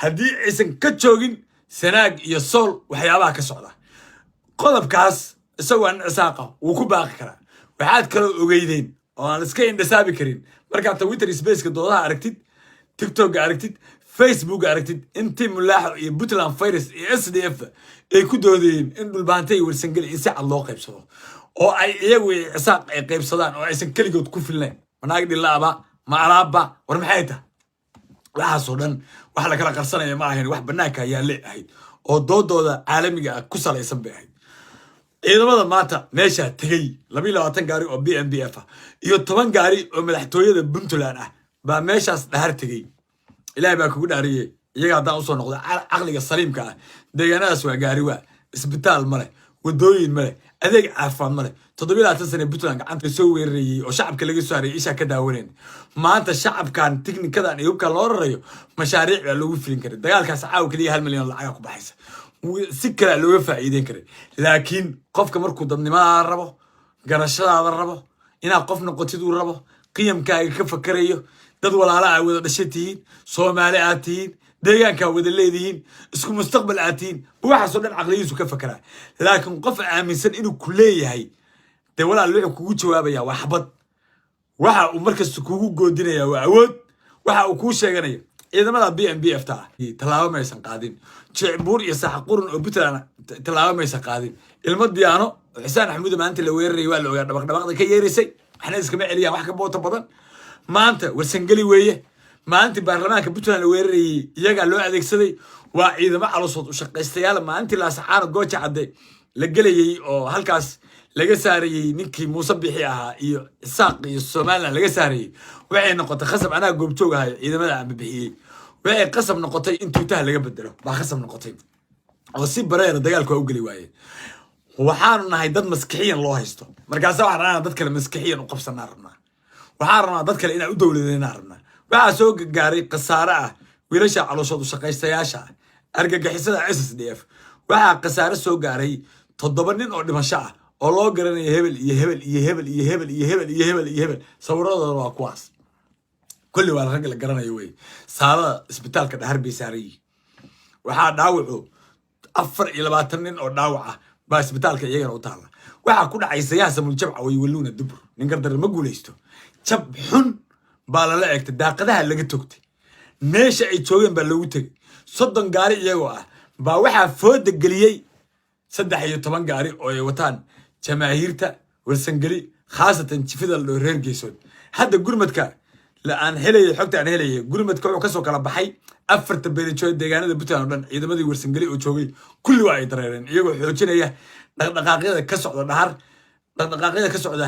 Haddii aysan ka joogin Sanaag iyo Sool waxyaabaha ka socda, qodobkaas isagoo aan Cisaaqa wuu ku baaqi karaa. Waxaad kaloo ogeydeen oo aan iska indhasaabi karin, markaad Twitter Spaceka doodaha aragtid, TikTokga aragtid, Facebookga aragtid, intii Mulaaxo iyo Puntland Virus iyo SDF ay ku doodayeen in Dhulbaanta iyo Warsangeli in si cad loo qaybsado oo ay iyagu iyo Cisaaq ay qaybsadaan oo aysan keligood ku filnayn. Manaag dhilaaba ma alaabba? War maxay tahay waxaasoo dhan? Wax la kala qarsanaya ma ahayn, wax bannaanka yaalle ahayd oo doodooda caalamiga ah ku salaysan bay ahayd. Ciidamada maanta meeshaa tegey, 22 gaari oo BMBF ah iyo 10 gaari oo madaxtooyada Puntland ah baa meeshaas Dhahar tegey. Ilaahay baa kugu dhaariyey, iyaga haddaan usoo noqdo, caqliga saliimka ah, deegaanadaas waa gaari, waa isbitaal male, wadooyin male, adeeg caafimaad male. 27 sane Puntland gacanta soo weerarayey oo shacabka laga soo harayay, ishaa ka daawaneen. Maanta shacabkan tiknikadan iyo hubkan loo rarayo mashaariic baa loogu filin karay. Dagaalkaas caawa keliya 1 milyan oo lacaga ku baxaysa, si kalea looga faa'iideyn karay. Laakiin qofka markuu dadnimadaada rabo, garashadaada rabo, inaad qof noqotid uu rabo, qiyamkaaga ka fakarayo, dad walaala aa wada dhasha tihiin, Soomaali aad tihiin, deegaankaa wada leedihiin, isku mustaqbal aad tihiin, waxaasoo dhan caqliyihiisu ka fakaraa. Laakiin qof aaminsan inuu ku leeyahay, dee walaal, wuxuu kugu jawaabaya waa xabad. Waxa uu markasta kugu goodinaya waa awood. Waxa uu kuu sheeganaya ciidamada BMBF ta ah tallaabo maysan qaadin. Jecbuur iyo Saxaqurun oo Puntland tallaabo maysan qaadin. Ilmo Diyaano oo Xisaan Axmuuda maanta la weerarayay waa la ogaa, dhabaq dhabaqda ka yeeraysay, waxna iskama celiyaan wax ka boota badan. Maanta Warsangeli weeye. Maalintii baarlamaanka Puntland la weerarayay iyagaa loo adeegsaday, waa ciidamo calosood u shaqaystayaal. Maalintii Laasacaano Gooja Cadde la gelayey oo halkaas laga saarayey ninkii Muuse Bixi ahaa iyo Isaaq iyo Somaliland laga saarayey, waxay noqotay khasab. Anaa goobjoog ahay, ciidamada ama bixiyey. Waxay qasab noqotay in tuutaha laga bedelo baa khasab noqotay oo si bareera dagaalku waa u geli waayeen. Waxaanu nahay dad maskixiyan loo haysto. Markaasa waxaan rabnaa dad kale maskixiyan u qabsanaa rabnaa, waxaan rabnaa dad kale inaan u dowladeynaa rabnaa. Waxaa soo gaaray khasaare ah wiilasha calooshood u shaqaystayaasha ah, argagixisada SSDF. Waxaa khasaare soo gaaray 7 nin oo dhimasho ah oo loo garanayo hebel iyo hebel iyo hebel iyo hebel iyo hebel iyo hebel iyo hebel. Sawiradooda waa kuwaas, kulli waa ragga la garanayo wey. Saalada isbitaalka Dhahar bay saaran yihiin. Waxaa dhaawacu 24 nin oo dhaawac ah baa isbitaalka iyagana u taalla. Waxaa ku dhacay sayahsamul jabca way waluuna dubur, nin gardare ma guulaysto. Jab xun baa lala eegtay, daaqadaha laga togtay, meesha ay joogeen baa loogu tegay. 30 gaari iyagoo ah baa waxaa fooda geliyey 13 gaari oo ay wataan jamaahiirta Warsangeli, khaasatan jifida la dhaho reer Geesood. Hadda gurmadka la aan helayay, xogta aan helayay, gurmadka wuxuu kasoo kala baxay afarta beelijood deegaanada Puntland oo dhan. Ciidamadii Warsangeli oo joogay kulli waa ay dareereen, iyagoo xoojinaya dhaqdhaqaaqyada ka socda Dhahar, dhaqdhaqaaqyada ka socda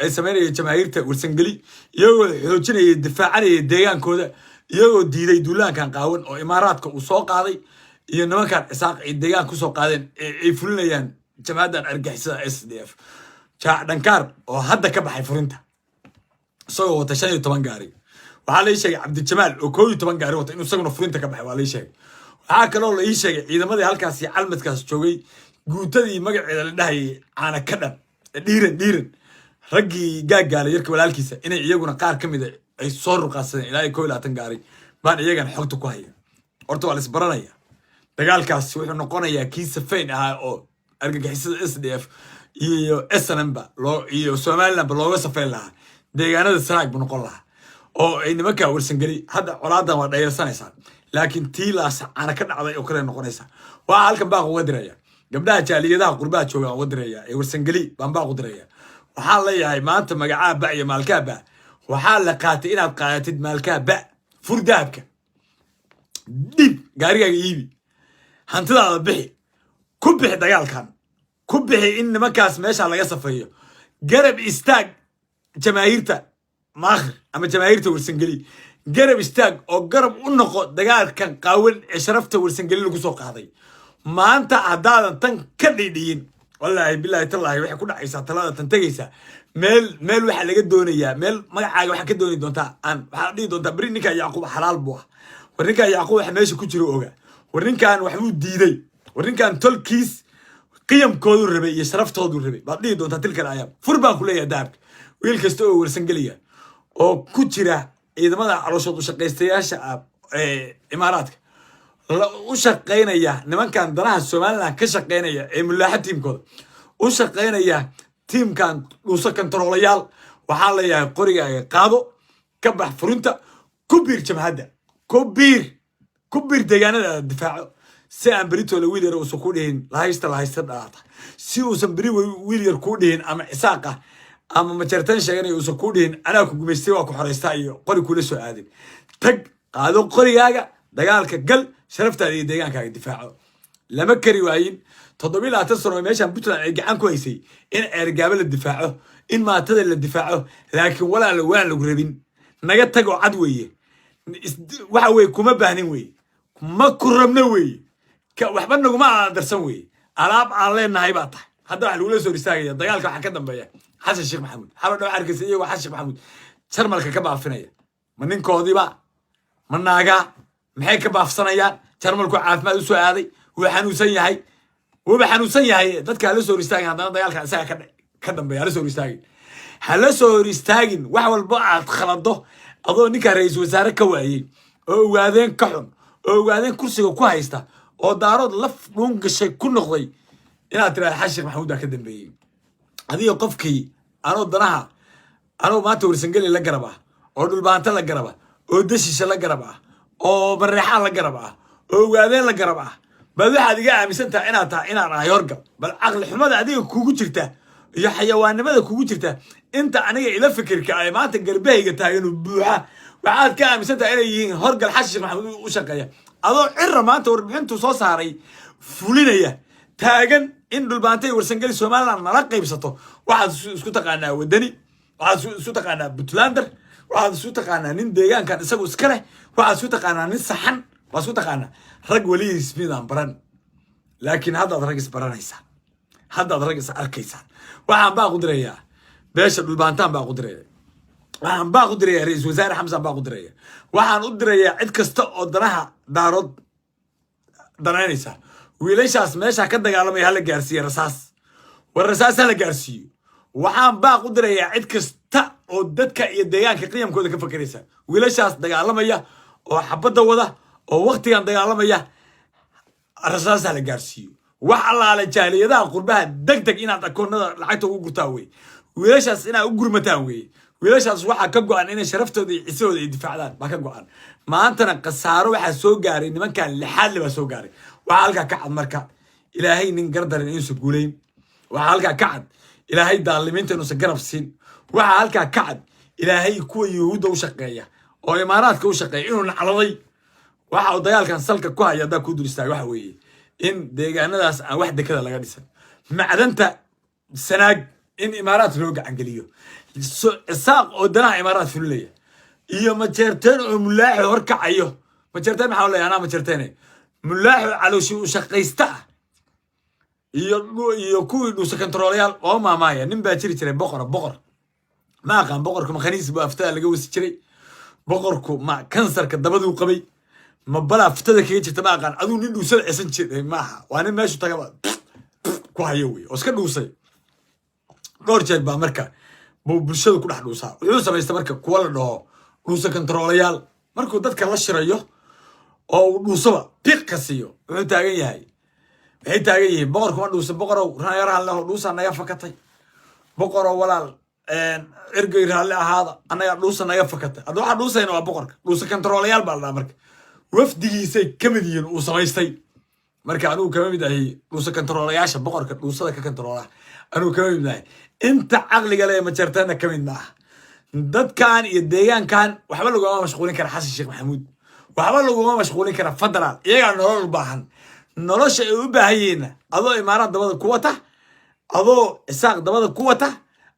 ay sameynaya jamaahiirta Warsangeli, iyagoo xoojinaya, difaacanaya deegaankooda, iyagoo diiday duulaankan qaawan oo Imaaraadka uu soo qaaday iyo nimankan Cisaaq ay deegaan kusoo qaadeen ee ay fulinayaan jamaadan argixisada SDF. Jaac Dhankaar oo hadda ka baxay furinta isagoo wata 15 gaari. Waxaa la ii sheegay Cabdijamaal oo 11 gaari wata inuu isaguna furinta ka baxay waa la ii sheegay. Waxaa kaloo la ii sheegay ciidamadii halkaas iyo calmadkaas joogay, guutadii magaceeda la dhahayay Caana ka dhan Dhiiran Dhiiran, raggii Gaagaalay yarka walaalkiisa, inay iyaguna qaar ka mida ay soo ruqaasadeen ilaa iyo 21 gaari baan iyagana xogta ku haya. Horta waa la isbaranaya. Dagaalkaas wuxuu noqonayaa kii safayn ahaa oo argagixisada SDF iyo SNM ba loo iyo Somaliland ba looga safayn lahaa deegaanada Sanaag buu noqon lahaa oo ay nimanka Warsangeli. Hadda colaadan waa dhayalsanaysaa, laakiin tii Laasacaana ka dhacday oo kale noqonaysa. Waxaa halkan baaq uga diraya gabdhaha jaaliyadaha qurbaha jooga uga diraya ee Warsangeli baan baaq u diraya. Waxaan leeyahay, maanta magacaa ba iyo maalkaa ba waxaa la qaatay inaad qaadatid. Maalkaa ba fur, dahabka dhib, gaarigaaga iibi, hantidaada bixi, ku bixi dagaalkan, ku bixi in nimankaas meesha laga safeeyo. Garab istaag jamaahiirta Maakhir ama jamaahiirta Warsangeli, garab istaag oo garab u noqo dagaalkan qaawan ee sharafta Warsangeli lagu soo qaaday. Maanta haddaadan tan ka dhidhiyin, wallaahi, bilaahi, tallaahi, waxay ku dhacaysaa talada tan tegaysaa meel meel. Waxaa laga doonayaa meel magacaaga waxaa ka dooni doontaa aan waxaa dhihi doontaa beri, ninkan Yacquub xalaal buu ah, war ninkan Yacquub waxa meesha ku jiro oga, war ninkan waxbuu diiday, war ninkan tolkiis qiyamkoodu rabay iyo sharaftoodu rabay baad dhihi doontaa. Tilkan ayaam fur baan ku leeyahay dahabka. Wiil kasta oo Warsangeliya oo ku jira ciidamada calooshood u shaqaystayaasha ah ee Imaaraadka. U shaqaynaya nimankan danaha Somaliland ka shaqaynaya ee Mulaaxa tiimkooda u shaqaynaya, tiimkan dhuuso kantaroolayaal, waxaa leeyahay: qorigaaga qaado, ka bax furinta, ku biir jabhadda, ku biir, ku biir deegaanada aad difaaco, si aan beritoola wiil yar uusan ku dhihin "Lahaysta, lahaysta dhalaata", si uusan beri wiil yar kuu dhihin ama Isaaq ah ama Majartan sheeganaya uusan kuu dhihin "Anaa ku gumaystay, waa ku xoraystaa" iyo qori kula soo aadin. Tag, qaado qorigaaga, dagaalka gal, sharaftaada iyo deegaankaaga difaaco. Lama kari waayin 27 sano oo meeshan Puntland ay gacan ku haysay in Ceergaabo la difaaco, in maatada la difaaco, laakiin walaala waan lagu rabin. Naga tag oo cad weeye. Waxa weye, kuma baahnin weeye, ma ku rabno weeye, waxba naguma aan darsan weeye, alaab aan leenahay baa tahay. Hadda waxa lagula soo hor istaagaya dagaalka waxaa ka dambeeya Xasan Sheekh Maxamuud. Xalo dhow arkaysa iyagoo Xasan Sheekh Maxamuud Jarmalka ka baafinaya. Ma ninkoodiiba? Ma naagaa? Maxay ka baafsanayaan? Jarmalku caafimaad u soo aaday, wuu xanuunsan yahay, wuuba xanuunsan yahay. Dadka hala soo hor istaagin. Haddana dagaalka isaga ka dambeeya hala soo hor istaagin, hala soo hor istaagin. Wax walba aad khalado adoo ninkaa ra-iisul wasaare ka waayey oo Ogaadeen ka xun oo Ogaadeen kursiga ku haysta oo Daarood laf dhuun gashay ku noqday, inaad tiraahdo Xasan Sheekh Maxamuud baa ka dambeeyey. Adiga qofkii anoo danaha, anoo maanta Warsangeli la garab ah oo Dhulbaanta la garab ah oo Dashisha la garab ah oo Mareexaan la garab ah oo Ogaadeen la garab ah, baad waxaad iga aaminsan tahay inaad tahay inaan ahay horgal. Bal caqli xumada adiga kugu jirta iyo xayawaannimada kugu jirta. Inta aniga ila fikirka ay maanta garbahayga taagan buuxa, waxaad ka aaminsan tahay inay yihiin horgal Xasan Sheekh Maxamuud u shaqeeya, adoo Cira maanta warbixintuu soo saaray fulinaya, taagan in Dhulbaantay, Warsangeli Somaliland nala qaybsato. Waxaad isku taqaanaa wadani, waxaad isu taqaanaa Puntlander, waxaad isu taqaanaa nin deegaankan isagu iska leh, waxaad isu taqaanaa nin saxan waa isku taqaanaa. Rag weligiis midaan baran, laakiin haddaad rag isbaranaysaan, haddaad rag is arkaysaan. Waxaan baaq u dirayaa beesha Dhulbaantaan, baaq u diraya, waxaan baaq u dirayaa ra-iisul wasaare Xamsan, baaq u diraya, waxaan u dirayaa cid kasta oo danaha Daarood danaynaysa. Wiilashaas meesha ka dagaalamaya hala gaarsiiye rasaas, war rasaas hala gaarsiiyo. Waxaan baaq u dirayaa cid kasta oo dadka iyo deegaanka qiyamkooda ka fakeraysa. Wiilashaas dagaalamaya oo xabadda wada oo waktigan dagaalamaya rasaas hala gaarsiiyo. Wax allaale jaaliyadaha qurbaha, deg deg inaad akoonada lacagta ugu gurtaan wey, wiilashaas inaad u gurmataan wey. Wiilashaas waxaa ka go-an inay sharaftooda iyo cisahooda ay difaacdaan baa ka go-an. Maantana khasaaro waxaa soo gaaray nimankan, lixaadle baa soo gaaray. Waxaa halkaa ka cad marka Ilaahay nin gardaran inuusan guulayn. Waxaa halkaa ka cad Ilaahay daalimiinta inuusan garab siin. Waxaa halkaa ka cad Ilaahay kuwa Yuhuudda u shaqeeya oo Imaaraadka u shaqeeya inuu nacladay. Waxa uu dagaalkan salka ku haya haddaa ku dul istaaga, waxa weeye in deegaanadaas aan wax dekada laga dhisan, macdanta Sanaag in Imaaraad loo gacangeliyo, Isaaq oo danaha Imaaraad fulinaya iyo Majeerteen oo Mulaaxo horkacayo. Majeerteen maxaa leeyahay? Anaa Majeerteene. Mulaaxo calooshi u shaqaysta ah iyo kuwii dhuusa kantaroolayaal oo maamaaya. Nin baa jiri jiray boqora, boqor ma aqaan. Boqorku ma khaniis buu aftada laga wasi jiray? Boqorku ma kansarka dabaduu qabay? Ma balaa aftada kaga jirta? Ma aqaan. Aduu nin dhuusada cesan jiray maaha. Waa nin meeshu tagaba ku hayo wey oo iska dhuusay. Dhowr jeer baa marka buu bulshada ku dhex dhuusaa. Wuxuu samaysta marka kuwa la dhaho dhuusa kantaroolayaal. Markuu dadka la shirayo oo uu dhuusaba piq ka siiyo, wuxuu taagan yahay, waxay taagan yihiin: "Boqorku ma dhuusa? Boqorow, naga raalli, dhuusaa naga fakatay. Boqorow, walaal, ergey, raalli ahaada, annaga dhuusa naga fakatay." Hadda waxaa dhuusayna waa boqorka. Dhuusa kantaroolayaal baa la dhahaa. Marka wafdigiisay ka mid yihiin uu samaystay. Marka anigu kama mid ahi dhuusa kantaroolayaasha boqorka dhuusada ka kantaroola. Anigu kama mid ahi. Inta caqliga le Majartana ka mid maaha. Dadkan iyo deegaankan waxba laguma mashquulin kara Xasan Sheekh Maxamuud, waxba laguma mashquulin kara federaal. Iyagaa nolol u baahan. Nolosha ay u baahan yihiinna, adoo Imaaraad dabada ku wata, adoo Isaaq dabada ku wata,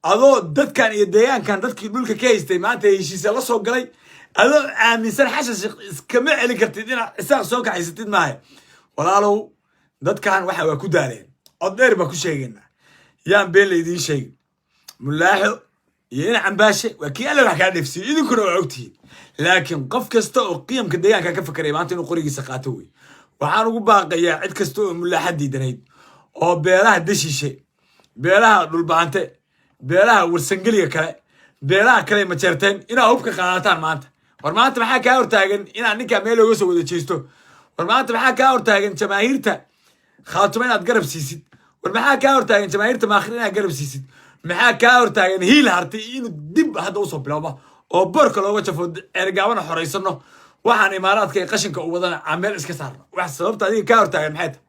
adoo dadkan iyo deegaankan dadkii dhulka ka haystay maanta heshiisa la soo galay, adoo aaminsan Xasan Sheekh iskama celin kartid, inaad Isaaq soo kaxaysatid maaha. Walaalow, dadkan waxa waa ku daaleen. Cod dheer baa ku sheegaynaa, yaan been laydiin sheegin. Mulaaxo iyo ina Cambaashe waa kii Alle wax kaa dheefsiiyo, idinkuna waa ogtihiin. Laakiin qof kasta oo qiyamka deegaanka ka fakaraya maanta inuu qorigiisa qaato wey. Waxaan ugu baaqayaa cid kasta oo Mulaaxa diidanayd oo beelaha Dashiishe, beelaha Dhulbaante, beelaha Warsangeliga kale, beelaha kale Majeerteen, inaad hubka qaadataan maanta. War maanta maxaa kaa hortaagan inaad ninkaa meel looga soo wada jeesto? War maanta maxaa kaa hortaagan jamaahiirta Khaatumo inaad garab siisid? War maxaa kaa hortaagan jamaahiirta Maakhir inaad garab siisid? Maxaa kaa hortaagan hiil Hartay inuu dib hadda usoo bilowma oo boorka looga jafo, Ceergaabana xoraysano, waxaan Imaaraadka ee qashinka u wadana aan meel iska saarno? Wax sababta adiga kaa hortaagan maxay tahay?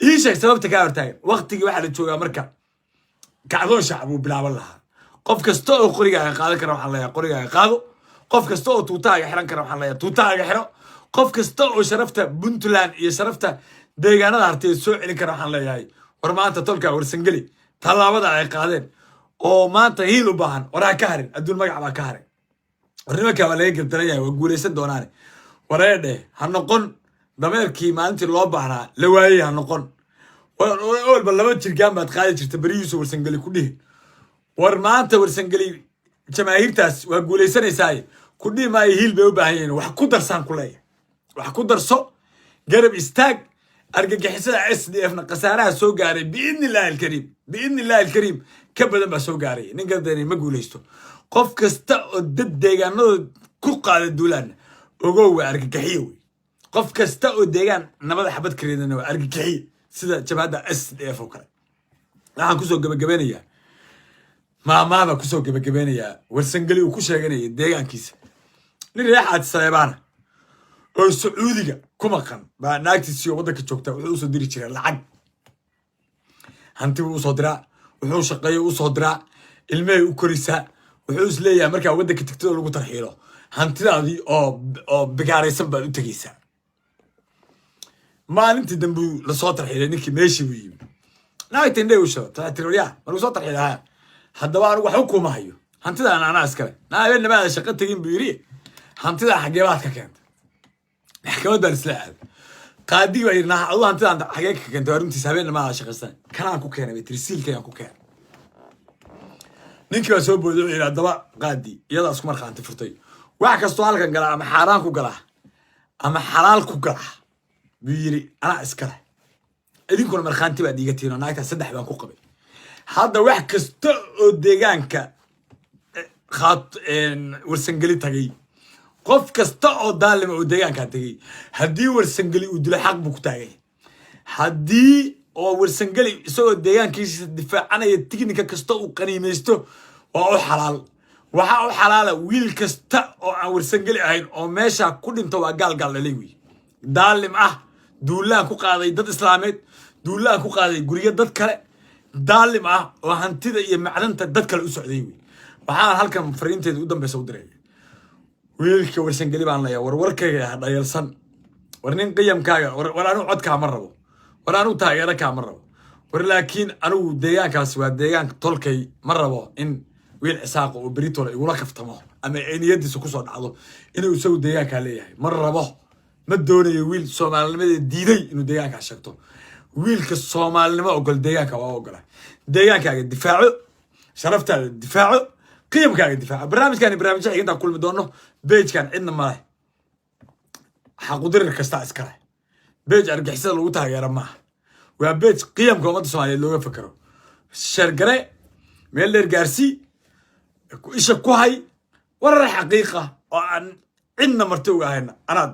Ii sheeg sababta kaa hortaagan. Waqtigii waxaa la joogaa marka kacdoon shacab uu bilaaban lahaa. Qof kasta oo qorigaaga qaadan kara waxaan leeyahay, qorigaaga qaado. Qof kasta oo tuutahaaga xiran kara waxaan leeyahay, tuutahaaga xiro. Qof kasta oo sharafta Puntland iyo sharafta deegaanada Hartiyeed soo celin kara waxaan leeyahay, war maanta tolka Warsangeli tallaabada ay qaadeen oo maanta hiil u baahan, war ha ka harin. Adduun magac baa ka haray. War nimankaa waa laga gardaran yahay, waa guulaysan doonaane. Wareedhe, ha noqon dameerkii maalintii loo baahnaa la waayey, ha noqon. Walba laba jirgaan baad qaadi jirta berihiisu Warsangeli ku dhihi. War maanta Warsangeli jamaahiirtaas waa guulaysanaysaay ku dhihi maayo, hiil bay u baahan yihiin. Wax ku darsaan ku leeyahay, wax ku darso, garab istaag. Argagixisada SDF na khasaaraha soo gaaray, biidni illahi alkariim, biidni illahi alkariim, ka badan baa soo gaaray. Nin gardani ma guulaysto. Qof kasta oo dad deegaanadooda ku qaada duulaanna, ogow, waa argagixiye wey. Qof kasta oo deegaan nabada xabad kareedana waa argagixiye, sida jabhadda SDF oo kale. Waxaan kusoo gebagabeynayaa, maamaha baa kusoo gebagabeynayaa Warsangeli uu ku sheeganaya deegaankiisa. Nin reer Xaaji Saleebaana oo Sacuudiga ku maqan baa naagtiisii oo waddanka joogta wuxuu usoo diri jiray lacag. Hanti buu usoo diraa, wuxuu shaqeeyo usoo diraa, ilmahay u korisaa. Wuxuu is leeyahay markaa waddanka tigtida lagu tarxiilo, hantidaadii oo bigaaraysan baad u tegeysaa. Maalintii dambuu lasoo tarxiilay ninkii, meeshii buu yimi. Naagta indhay u shada tiri, "Waryaa, ma lagu soo tarxiilay? Haya, haddaba anigu waxba kuma hayo, hantidaan anaa iskale." "Naa, habeen namaada shaqo tegin," buu yidhi. "Hantidaa xaggee baad ka keentay?" Maxkamad baan isla aaday. Qaadigii baa yidhi, "Naa, aduu hantidaan xagee ka keentay?" "Waa runtiis, habeen namaada shaqaysan." "Kanaan ku keenay," bay tiri, "siilkayaan ku keenay." Ninkii baa soo booday, wuxuu yidhi, "Haddaba qaadi, iyadaa isku markhaanti furtay, wax kastoo halkan galaa, ama xaaraan ku galaa ama xalaal ku galaa," buu yidhi, "anaa iskale, idinkuna markhaanti baad iiga tihiin oo naagtaa saddex baan ku qabay. Hadda wax kasta oo deegaanka khaat Warsangeli tagay, qof kasta oo daalima oo deegaankaa tegay, haddii Warsangeli uu dilo, xaq buu ku taagay. Haddii oo Warsangeli isagoo deegaankiisa difaacanaya tignika kasta uu qaniimaysto, waa u xalaal. Waxaa u xalaala wiil kasta oo aan Warsangeli ahayn oo meesha ku dhinto, waa gaal gaal dhalay wey, daalim ah, duulaan ku qaaday dad islaameed, duulaan ku qaaday guryo dad kale, daalim ah oo hantida iyo macdanta dad kale u socday wey." Waxaan halkan fariinteeda u dambeysa u diray wiilka Warsangeli baan leeyahay, war warkayga ha dhayalsan. War nin qiyamkaaga, war anigu codkaa ma rabo, war anigu taageero kaa ma rabo, war laakiin anigu deegaankaas waa deegaanka tolkay. Ma rabo in wiil Cisaaqa oo beritole igula kaftamo ama ay niyadiisa kusoo dhacdo inuu isagu deegaankaa leeyahay. Ma rabo, ma doonayo wiil soomaalinimada diiday inuu deegaankaa sheegto. Wiilka soomaalinimo ogol deegaanka waa ogola. Deegaankaaga difaaco, sharaftaada difaaco, qiyamkaaga difaaco. Barnaamijkan barnaamijya xiga intaan kulmi doono, page-kan cidna male, xaqudirir kasta iskale. Page argixisada lagu taageero maaha, waa page qiyamka ummadda Soomaaliyeed looga fakero. Share garee, meel dheer gaarsii, isha ku hay warar xaqiiqa oo aan cidna marti uga ahayna anaad.